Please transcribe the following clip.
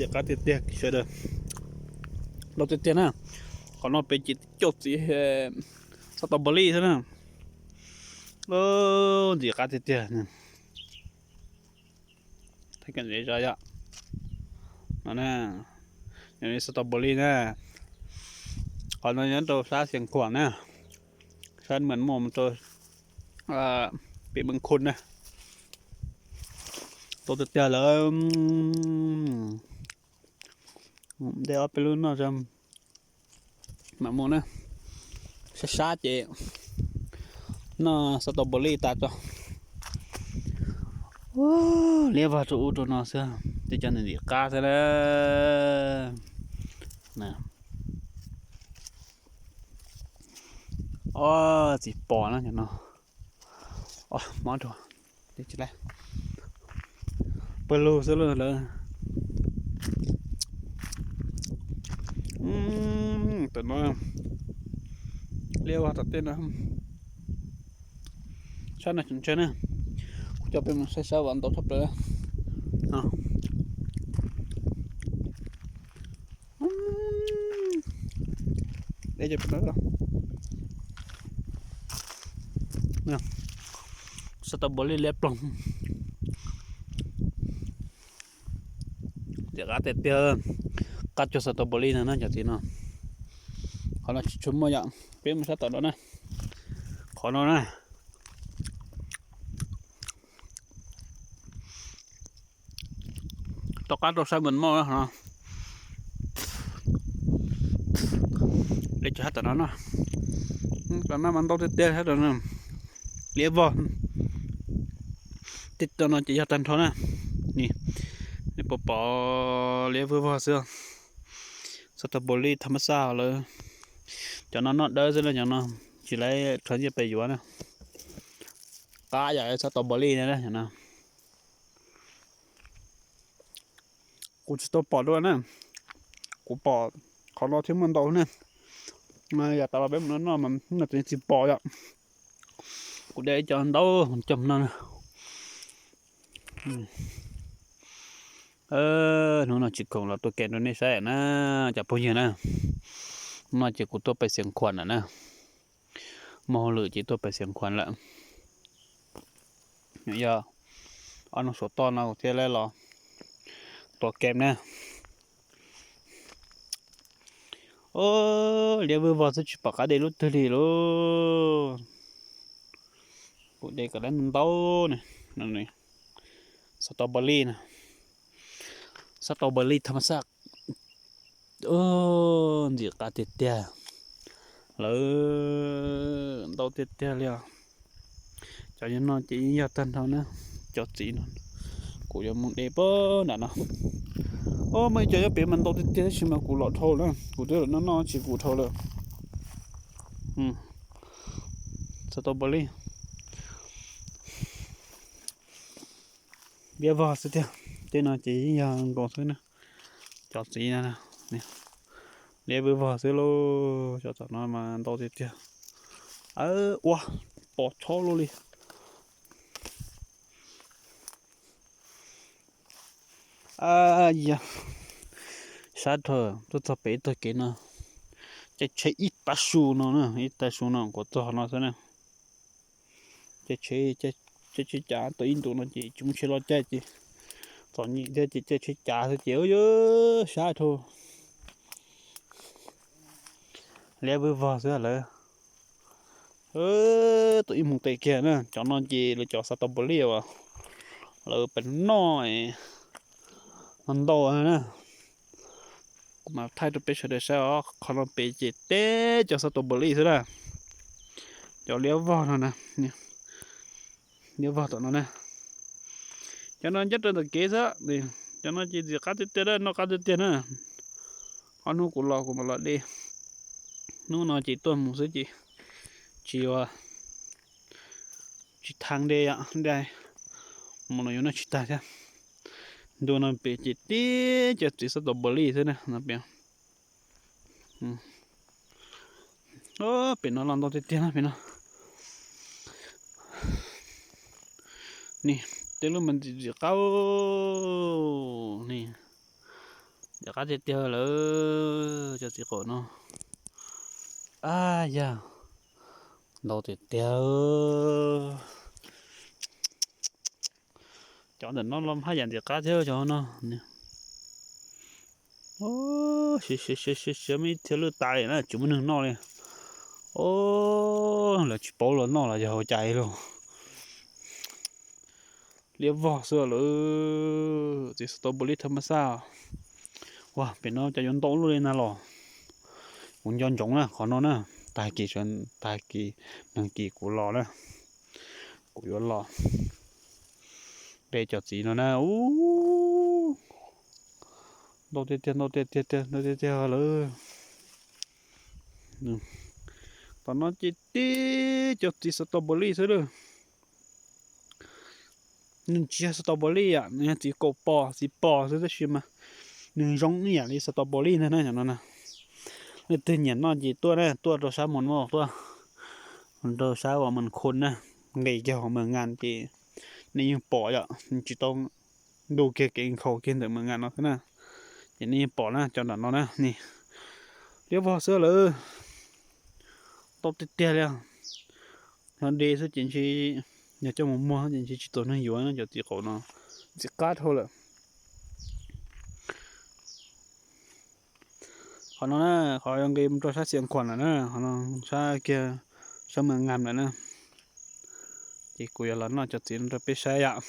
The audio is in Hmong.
Ntxim qab tiag tiag sawv daws, ntau tiag tiag na. Qhov no pem ces cov txiv xov tooj npog li xwb na. Ntxim qab tiag tiag. Yog no, xov tooj npog li na. Qhov no nyob rau sab Xiav Khuam na, sab Mes Muaj rau pem Mes Khun na. Ntau tiag tiag lawm. De ob peb lub noj mam mus na. Sab sab ces noj xov tooj npog li tas tso. Liab vog rau ub rau no xwb, tej cov ntxim qab xwb na. Ob txiv pos na no. Mob rau, pawg lug xwb lawm. Tam no liab vog tom tej no. Sab no tseem tsawg na. Kuv coj peb mus saib sab vam ntau tshaj plaws. Xov tooj npog li liab ploog. Ntxim qab tiag tiag, qab cuag xov tooj npog li no na cov txiv no. Qhov no tsis tshua muaj yom, peb mus sab tom no na. Qhov no na, tom qab rau sab Mes Moj no. Li cov sab tom no no, tom no mas ntau tiag tiag sab tom no. Liab vog, tej tom no ces yog tag nrho na. Nej puas pom liab vog xwb. Xov tooj npog li tham mas xaj lawm. Cov no noj dawb xwb na, cov no tsis laib rho nyiaj pes yuav na. Qab yam xov tooj npog li na. Kuv tsis tau pom dua na, kuv pom qhov no thiab muaj ntau na. Yog tas los peb mus noj mas no tsis pom yom. Kuv de cov ntau coj no na. Hnub no tsis khoom los tua kem rau nej saib na, cov phooj ywg na. Hnub no ces kuv tuaj pem Xiav Khuam lawm na. Muaj hauj lwm ces tuaj pem Xiav Khuam lawm. Yog ob hnub saum toj no kuv thiaj li los tua kem na. Liab vog xwb tsis pom qab de lub twg li lauj. Kuv de kom lawv ntau ne. Xov tooj npog li na, xov tooj npog li tham mas xaj. Ntxim qab tiag tiag lawm, ntau tiag tiag li os. Cov no ces yeej yog tag nrho na, cov txiv no. Kuv yuav mus de pem nram no. Muaj ib co nyob pem mas ntau tiag tiag tab sis mas kuv los dhau na, kuv twb los noj noj tsis kuv dhau lawm. Xov tooj npog li, liab vog xwb tiag. Tej no ces yeej yog nkaus xwb na, cov txiv no. Liab vog xwb lauj, cov tom no mas ntau tiag tiag. Ua, pos tshab luaj li. Yog sab dhau, tuaj txog pem ib tog kev no, caij tsheb ib tav su no na, ib tav su no kuv txog no xwb na. Caij tsheb, caij tsheb cav tau ib ntus no ces tsis muaj tsheb los caij ces txom nyem thiab ces caij tsheb cav xwb ces sab dhau. Liab vog xwb lawm. Tus ib moos tes kiag na, cov no ces lawv cov xov tooj npog li as, lawv pem noj no ntau na. Kuv mam thaij rau peb sawv daws saib os, qhov no pem ces teb cov xov tooj npog li xwb na. Cov liab vog no na, liab vog tom no na. Cov no nyob rau ntawm kev xwb, cov no ces ntxim qab tiag tiag na, noj qab tiag tiag na. Ob hnub kuv los kuv mam los de. Hnub no ces tuaj mus xwb ces tsis ua, tsis thaj de, de mus no yuav noj tsis tag thiab. Ntu no pem ces tib cov txiv xov tooj npog li xwb na no pem. Pem no los ntau tiag tiag na pem no. Ni, tej lub mas ntxim ntxim qab ni. Ntxim qab tiag tiag lawm cov txiv qaum no. Ab yag, ntau tiag tiag. Cov ntawm no los haj yam ntxim qab thiab cov no. Siav siav siav siav siav muaj ib txhia lwj tas li na, tsis muaj neeg noj li. Lawv tsis paub los noj los yog ua cas li lauj. Liab vog xwb lawm. Txiv strawberry thab mab xaj. Ua pem no cas yuav ntau luaj li na los. Kuv nco ntsoov na qhov no na, tag kis, tag kis neeg kis kuv los na, kuv yuav los de cov txiv no na. Ntau tiag tiag, ntau tiag tiag, ntau tiag tiag lawm. Tom no ces tib cov txiv strawberry xwb lawm. Nws tsis yog strawberry, nws yog txiv kaum pos, txiv pos xwb tab sis mas nws zoo ib yam li strawberry ntag na no. Leej twg nyiam noj ces tuaj na, tuaj rau sab Mos Noj, tuaj rau sab uas Mas Khun na, nqis kiag hauv Mas Nkas ces nej yeej pom yom, tsis tau ntu kiag kev nkhaus kiag ntawm Mas Nkas no xwb na. Ces nej yeej pom na, cov nram no na, liab vog xwb lawm. Tau tiag tiag li. Yog de xwb ces ntshe, yog coj mus muag ces ntshe tsis txaus neeg yuav cov txiv qaum no, ntxim qab dhau lawm. Qhov no na, qhov yuav nqis mus rau sab Xiav Khuam lawm na, qhov no sab kiag sab Mas Nkas lawm na. Ces kuv yuav los noj cov txiv no rau peb saib yom.